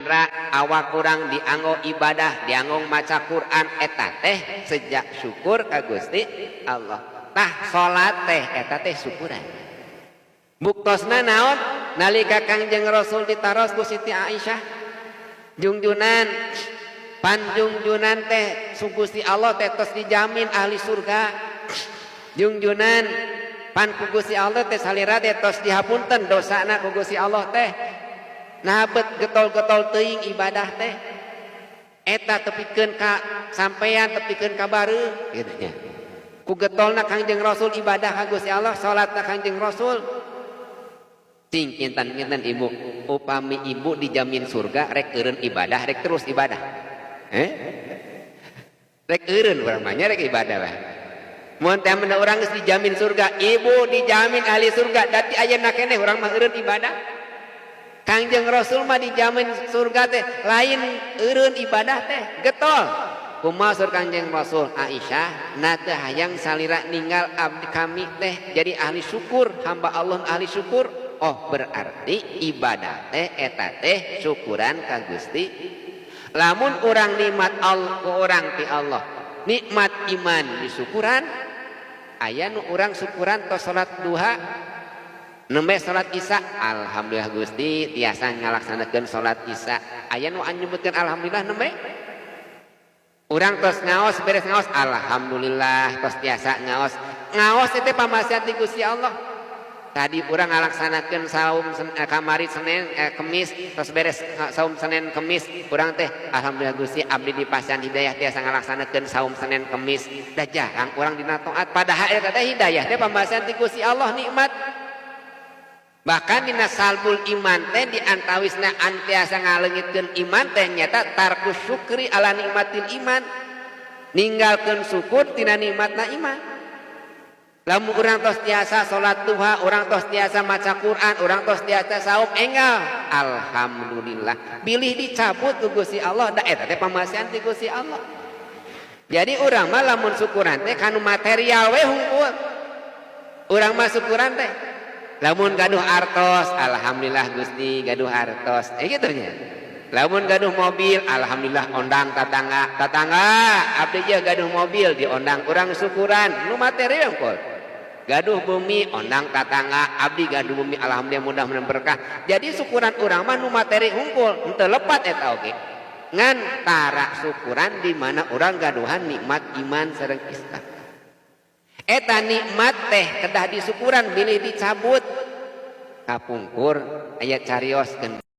Awak kurang dianggo ibadah, dianggo maca Quran, eta teh sejak syukur ka Gusti Allah. Tah, salat teh eta teh syukuran. Buktosna naon? Nalika Kangjeng Rasul ditaros ku Siti Aisyah, "Jungjunan, panjungjunan teh ku Gusti Allah teh tos dijamin ahli surga. Jungjunan, pan ku Gusti Allah teh salira teh tos dihapunten dosana ku Gusti Allah teh. Nah, bet getol-getol teuing ibadah teh eta tepikeun ka sampean, tepikeun ka bareuh?" Gitu nya. Ku getolna Kangjeng Rasul ibadah ka Gusti Allah, salatna Kangjeng Rasul. Cing, kinten-kinten Ibu, upami Ibu dijamin surga, rek eureun ibadah, rek terus ibadah? Eh, rek eureun urang mah nya, rek ibadah lah. Mun teh urang geus dijamin surga, Ibu dijamin ahli surga, dati ayeuna keneh urang mah eureun ibadah. Kangjeng Rasul mah dijamin surga teh lain eureun ibadah teh, getol. Kumaha saur Kangjeng Rasul? "Aisyah, na teu hayang salira ninggal abdi kami teh jadi ahli syukur, hamba Allah ahli syukur?" Oh, berarti ibadah teh eta teh syukuran ka Gusti. Lamun urang nikmat Allah, ku urang ti Allah nikmat iman disyukuran. Aya nu urang syukuran tos salat duha, nembe salat Isya, "Alhamdulillah Gusti, tiasa ngalaksanakeun salat Isya." Aya nu nyebutkeun alhamdulillah nembe? Urang tos ngaos, beres ngaos, "Alhamdulillah tos tiasa ngaos." Ngaos itu pamasihan ti Gusti Allah. Tadi urang ngalaksanakeun saum kamari Senin Kemis, tos beres saum Senin Kemis, urang teh, "Alhamdulillah Gusti, abdi dipasihan hidayah tiasa ngalaksanakeun saum Senin Kemis." Da jarang urang dina taat, padahal eta teh hidayah teh pamasihan ti Gusti Allah, nikmat. Bahkan dina salbul iman teh, di antawisna tiasa ngaleungitkeun iman teh nyata tarku syukri ala nikmatil iman, ninggalkeun syukur tina nikmatna iman. Lamun urang tos tiasa salat duha, urang tos tiasa maca Quran, urang tos tiasa saum, enggal alhamdulillah. Bilih dicabut ku Gusti Allah, da eta teh pamasihan ti Gusti Allah. Jadi urang mah lamun syukuran teh kanu material we hungkul. Urang mah syukuran teh lamun gaduh artos, "Alhamdulillah Gusti, gaduh artos." Eh, gitu nya. Lamun gaduh mobil, "Alhamdulillah, ondang tatangga, tatangga abdi je gaduh mobil," diondang urang syukuran nu materi hungkul. Gaduh bumi, ondang tatangga, "Abdi gaduh bumi, alhamdulillah, mudah-mudahan berkah." Jadi syukuran urang mah nu materi hungkul, henteu lepat eta oge. Ngan tara syukuran di mana urang gaduhan nikmat iman sareng Islam. Eta nikmat teh kedah disyukuran bilih dicabut. Kapungkur aya carioskeun.